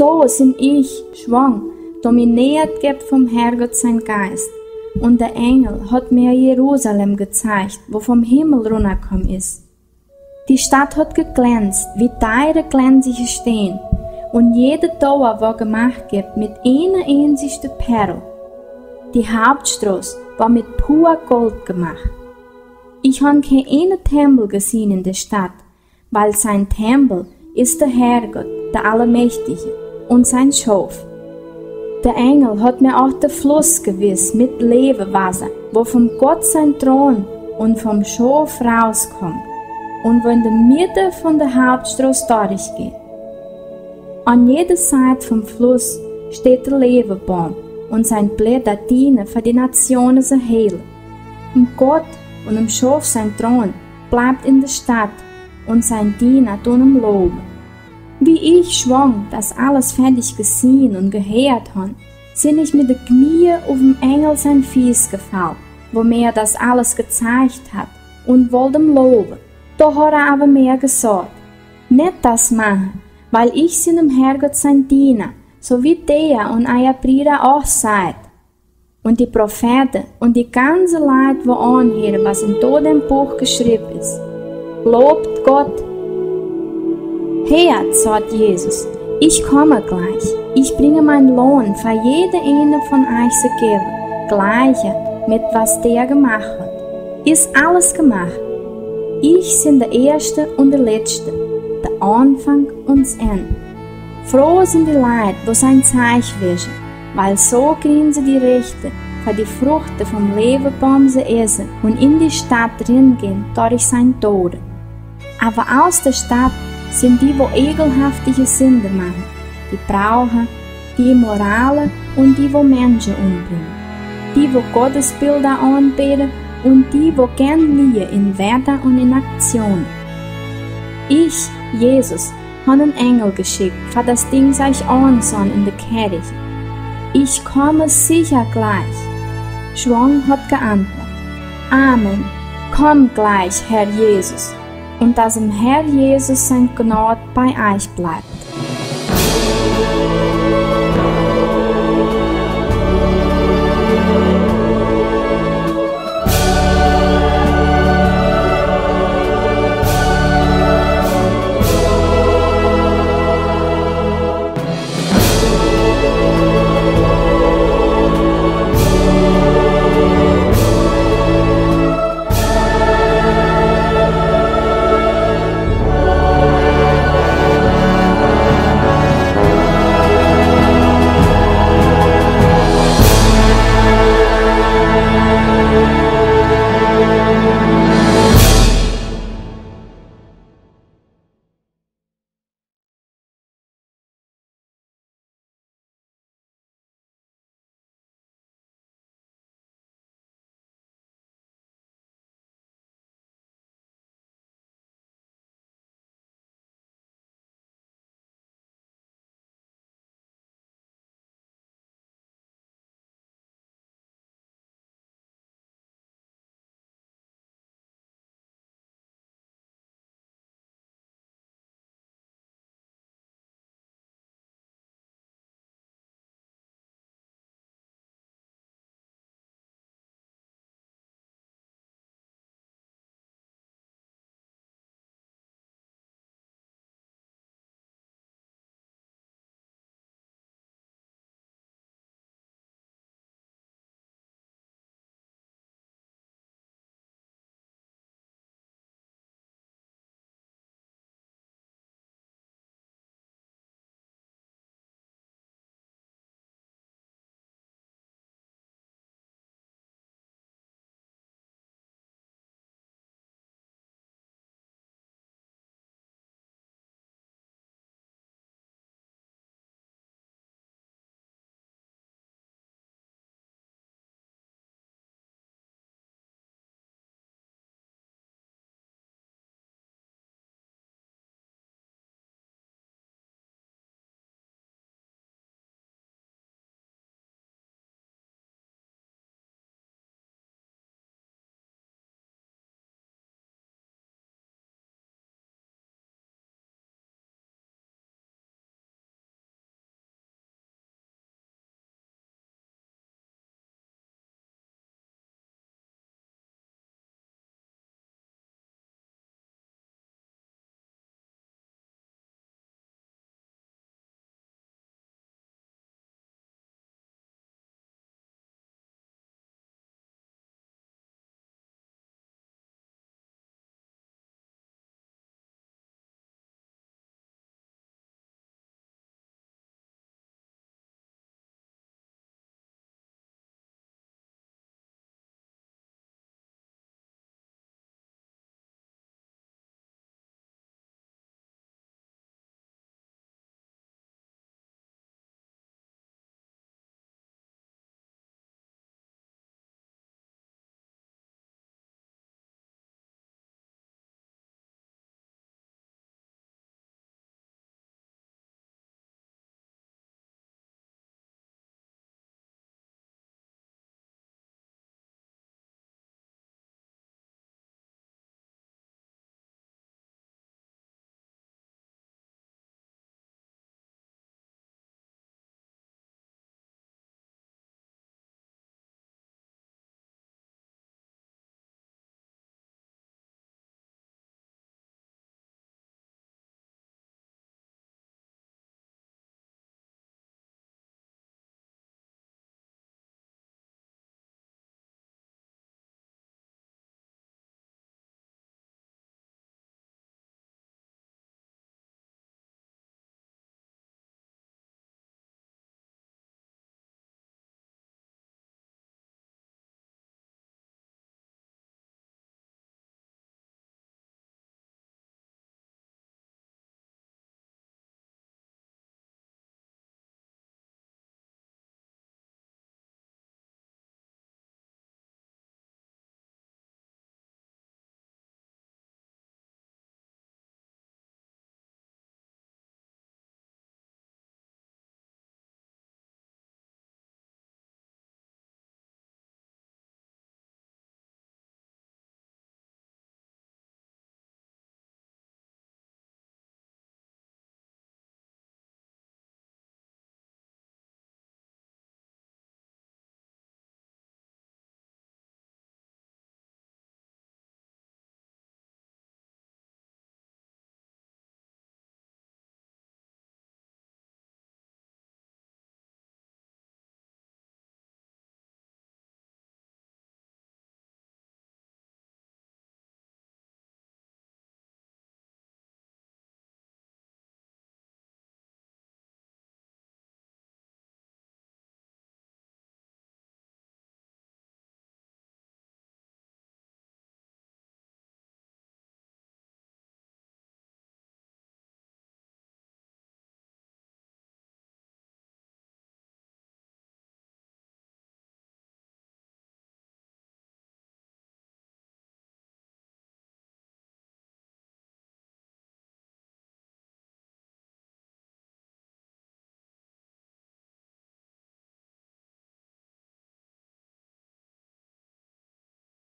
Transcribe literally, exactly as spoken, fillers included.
Do sin ich, schwang, domineet geb vom Herrgott sein Geist. Un de Engel hot mer Jerusalem gezeigt, wo vom Himmel runnerkomm is. Die Stadt hot geglänzt wie deire glänzige Steen, un jede Doa wor gemacht geb mit eene eenzichte Perl. Die Hauptstroß wor mit pur Gold gemacht. Ich han kee eene Tempel gesehn in de Stadt, weil sein Tempel is de Herrgott, de Allermächtige, un sein Schof. De Engel hot mer och de Fluss gewiss mit Lewewasser, wo vom Gott sein Thron un vom Schof rauskommt un wo in de Mitte von de Hauptstroß dorchgeht. An jede Seit vom Fluss steht de Lewebaum un sein Blätter diene fer die Natione se heile. Un Gott un em Schof sein Thron bleibt in de Stadt un sein Diener dun em lowe. Wie ich schwang, das alles fertig gesehn un geheert han, sin ich mit de Knie uf em Engel sein Fieß gefall, wo mer das alles gezeigt hat, un wollt em lowe. Do hot er awer mer gesaht: Net das mache, weil ich sin em Herrgott sein Diener, so wie der un eier Brieder och seid. Un die Prophete un die ganze Leit, wo anheere, was in do dem Buch geschrieb is, lobt Gott. Heert, saht Jesus, ich komme gleich. Ich bringe mein Lohn fer jede eene von eich se gewe, gleiche mit was der gemacht hat. Is alles gemacht. Ich sin de Erschte un de Letschte, de Anfang un s Enn. Froh sin die Leit, wo sein Zeich wesche, weil so krien se die Rechte, fer die Fruchte vom Lewebaum se esse un in die Stadt ringehn dorch sein Tore. Awer aus de Stadt sin die, wo ekelhaftige Sinde mache, die Brauche, die Immorale un die, wo Mensche umbringe, die, wo Gottesbilder anbete un die, wo gern liehe in Werder un in Aktione. Ich, Jesus, han en Engel geschickt, fer das Ding seich ansohn in de Kerch. Ich komme sicher gleich. Schwang hat geantwort: Amen. Komm gleich, Herr Jesus. Un dass em Herr Jesus sein Gnad bei eich bleibt.